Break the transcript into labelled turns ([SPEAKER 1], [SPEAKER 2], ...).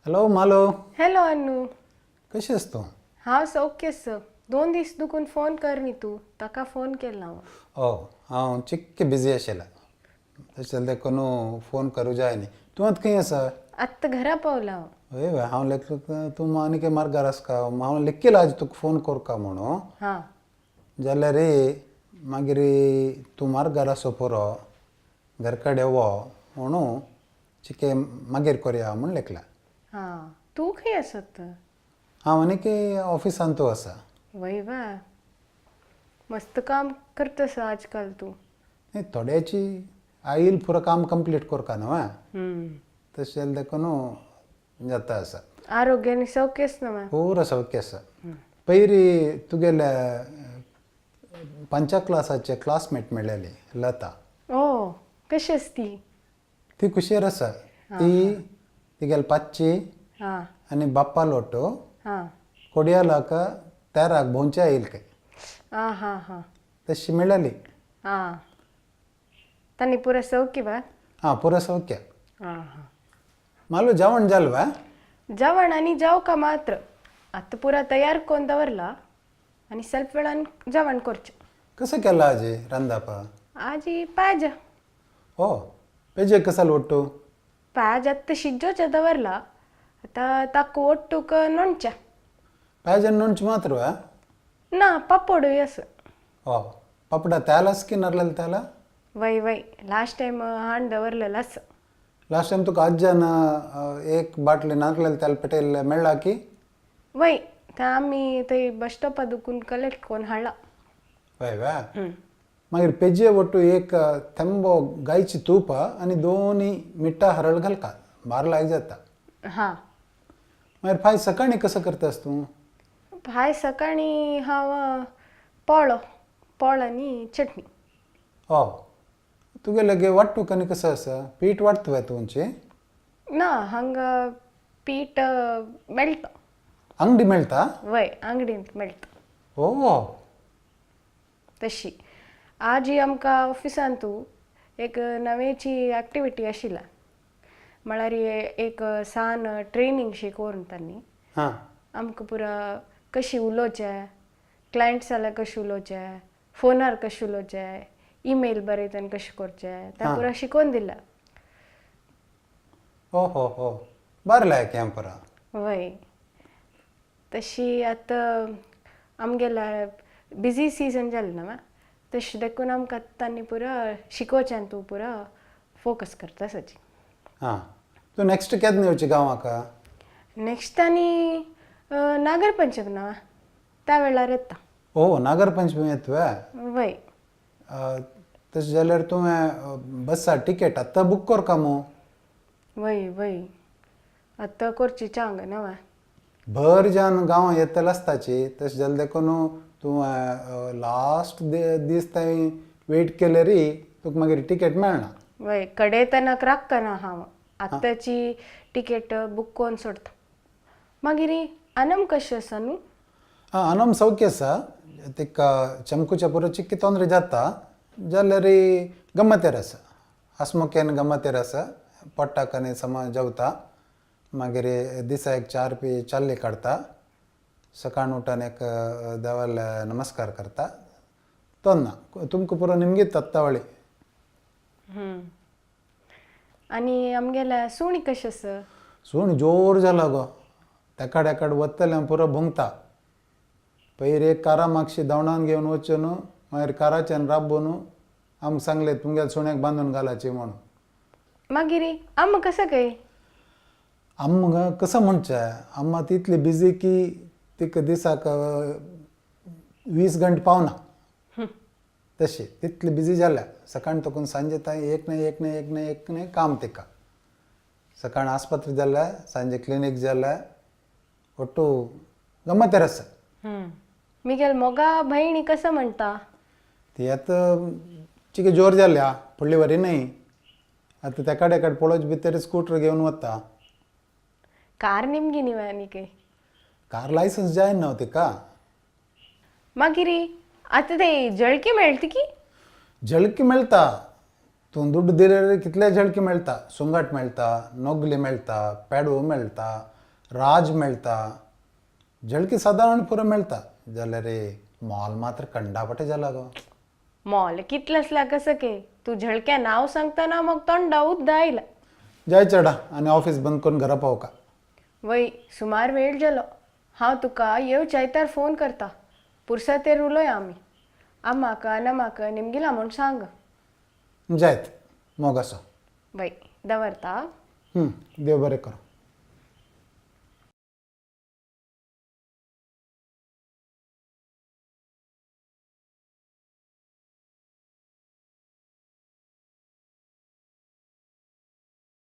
[SPEAKER 1] Hello मालो.
[SPEAKER 2] Hello Annu.
[SPEAKER 1] कशी आस तूं?
[SPEAKER 2] हांव सौख्य आसा. 2 दीस दुखून फोन कर न्ही तूं, ताका फोन केला हांव.
[SPEAKER 1] ओ हांव चिक्के बिजी आशिल्लें, तशें जाल्यार देखून फोन करूं जाय न्ही. तूं आतां खंय आसा?
[SPEAKER 2] आत्तां घरा पावला हांव.
[SPEAKER 1] हय वय, हांव लेखलो तूं आनी मार्गार आसका. हांव लेखील आज तुका फोन करका म्हणून.
[SPEAKER 2] हां.
[SPEAKER 1] जाल्यार मागीर तूं मार्गार आसो पुरो, घर कडेन वो म्हणून चिके मागीर करया म्हूण लेखला.
[SPEAKER 2] हां, तूं खंय आसत?
[SPEAKER 1] हांव आनीक ऑफिसान तूं आसा.
[SPEAKER 2] वय वा, मस्त काम करतस आजकाल तूं.
[SPEAKER 1] न्ही, थोड्याची आईल पुरो काम कंप्लीट करका न्हू. तशें जाल्यार देखून जाता आसा.
[SPEAKER 2] आरोग्याने सौख्यच ना मॅम?
[SPEAKER 1] पुरो सौख्य आसा. पयरी तुगेल्या पंचा क्लासाचे क्लासमेट मेळ्ळेली, लता.
[SPEAKER 2] ओ, कशी आस ती?
[SPEAKER 1] ती खुशयेर आसा. ती तिगेले पाचची आनी बाप्पा लोटो कोडियालाक तेराक भोंवचे आयल खंय.
[SPEAKER 2] आं हां हां.
[SPEAKER 1] तशी मेळ्ळेली.
[SPEAKER 2] हां, तांणी पुरो सौख्य बा?
[SPEAKER 1] हां, पुरो सौख्य.
[SPEAKER 2] हां हां.
[SPEAKER 1] मालू, जेवण जालें बा?
[SPEAKER 2] जेवण आनी जेवका मात्र. आतां पुरा तयार करून दवरला आनी स्वल्प वेळान जेवण करचें.
[SPEAKER 1] कसं केलां आजी रांदप?
[SPEAKER 2] आजी पाज.
[SPEAKER 1] हो, पेजे कसाल ಒಟ್ಟು?
[SPEAKER 2] पाज आत्तां शिजोवचें दवरला, आतां ताका ಒಟ್ಟುक नोणचें.
[SPEAKER 1] पेजन नोणचें मात्र वा?
[SPEAKER 2] ना, पापोडूय आसा.
[SPEAKER 1] हो, पापडा तेलास की नारलेले तेला?
[SPEAKER 2] वय वय, लास्ट टायम हाण दवरलेलं आसा.
[SPEAKER 1] लास्ट टायम तुका आज्जान एक बाटली नारलेले तेल पेटयल्लें मेळ्ळा की?
[SPEAKER 2] वय, ते आमी थंय बस स्टॉपा दुकून कलेक्ट करून हाडला.
[SPEAKER 1] वय वा. मागीर पेजे ಒಟ್ಟು एक थेंबो गायची तूप आनी दोनी मिठा हरळ घालका, बार लायक जाता.
[SPEAKER 2] हां.
[SPEAKER 1] मागीर फाय सकाळीं कसं करतास तूं?
[SPEAKER 2] फाय सकाळीं हांव पोळो पोळ आनी चटणी.
[SPEAKER 1] हो, तुगे लगे वांटूक आनी कसं आसा? पीठ वांटता तुमची?
[SPEAKER 2] ना, हांगा पीठ मेळटा.
[SPEAKER 1] अंगडी मेळटा?
[SPEAKER 2] वय, आंगडींत मेळटा.
[SPEAKER 1] ओ.
[SPEAKER 2] तशी आजी आमकां ऑफिसांतू एक नवेची एक्टिविटी आशिल्ला, म्हळ्यार एक सान ट्रेनींग शी करून तांणी आमकां पुरा कशी उलोवचें, क्लायंट्स जाल्यार कशें उलोवचें, फोनार कशें उलोवचें, ईमेल बरयतना कशें करचें, तें पुरा शिकोवन दिलां.
[SPEAKER 1] हो हो हो, बरें लायक हें पुरा.
[SPEAKER 2] वय, तशी आतां आमगेल्या बिजी सिजन जालें ना, तशें देखून आमकां तांणी पुरा शिकोवचें तूं पुरा फोकस करता सजी.
[SPEAKER 1] हां, तूं नेक्स्ट केन्ना येवची गांवाक?
[SPEAKER 2] नेक्स्ट आनी नागरपंचमी ना, त्या वेळार येता.
[SPEAKER 1] ओ, नागरपंचमी येतवे?
[SPEAKER 2] वय.
[SPEAKER 1] तशें जाल्यार तुवें बसा टिकेट आत्तां बूक करका मू.
[SPEAKER 2] वय वय, आतां करची चांग ना वा.
[SPEAKER 1] भर जान गांवां येतले आसताची, तशें जाल्यार देखून तूं लास्ट दीस थंय वेट केल्यार तुका मागीर टिकेट मेळना.
[SPEAKER 2] वय, कडे तनक राखना हांव, आत्ताची टिकेट बूक करून सोडता. मागीर अनम कशें आसा न्हू?
[SPEAKER 1] आं, अनम सौख्य आसा. तिका चमकूच्या पुरो चिक्की तोंदरे जाता, जाल्यार गम्मतेर आसा, हसमुख्यान गम्मतेर आसा. पोट्टाक आनी समा जेवता, मागीर दिसा एक 4 पी चाल्ली काडटा, सकाळ उठून एक देवाल नमस्कार करता. तोन्ना तुमकां पुरो निमगीत तत्तावळी.
[SPEAKER 2] आनी आमगेल्या सुणी कशें आसा?
[SPEAKER 1] सूण जोर जाला गो, तेकाड एकाड वतलें पुरो भोंगता. पयर एक कारा मागशी धांवडावन घेवन वचून मागीर काराच्यान राबून आमकां सांगलें तुमगेल्या सुण्याक बांदून घालाची म्हणून.
[SPEAKER 2] मागीर आम्मा कसं काय?
[SPEAKER 1] आम्मा कसं म्हणचें, आम्मा तितली बिजी की तिका दिसाक 20 घंटे पावना, तशी तितली बिजी जाल्या. सकाळ तकून सांजे ताई एक ना एक ना एक ना एक ना काम तिका. सकाळ आस्पत्रे जाल्या, सांजे क्लिनीक जाल्या, ಒಟ್ಟು गम्मतेर आसा.
[SPEAKER 2] मिगेल मोगा भयणी कसं म्हणटा?
[SPEAKER 1] ती आतां चिके जोर जाल्या, पडली वरी न्हय. आतां तेकाड एकाड पळोवचे भितर स्कूटर घेवन वता.
[SPEAKER 2] कार निमगी न्ही आनी काय?
[SPEAKER 1] कार लायसन्स जाय न्हू तिका.
[SPEAKER 2] मागीर आतां ते जळकी मेळटा की?
[SPEAKER 1] झळकी मेळटा, तूं दुड्ड दिल्यार कितले झळकी मेळटा. सुंगट मेळटा, नोगली मेळटा, पेडो मेळटा, राज मेळटा, झळकी सादारण पुरो मेळटा, जाल्यार मोल मात्र कंडापटे जाला गो.
[SPEAKER 2] मॉल कितलं असला कसं के, तू झळक्या नाव सांगताना मग तोंडा उद्दा आयला.
[SPEAKER 1] जाय चेडा आनी ऑफिस बंद करून घरा पावका.
[SPEAKER 2] वय, सुमार वेळ जालो. हांव तुका येवच्या आयतार फोन करता, पुरसातेर उलोया आमी. आम्माक अनमाक निमगिला म्हूण सांग.
[SPEAKER 1] जायत, मोग आसा.
[SPEAKER 2] वय, दवरता.
[SPEAKER 1] देव बरें करूं.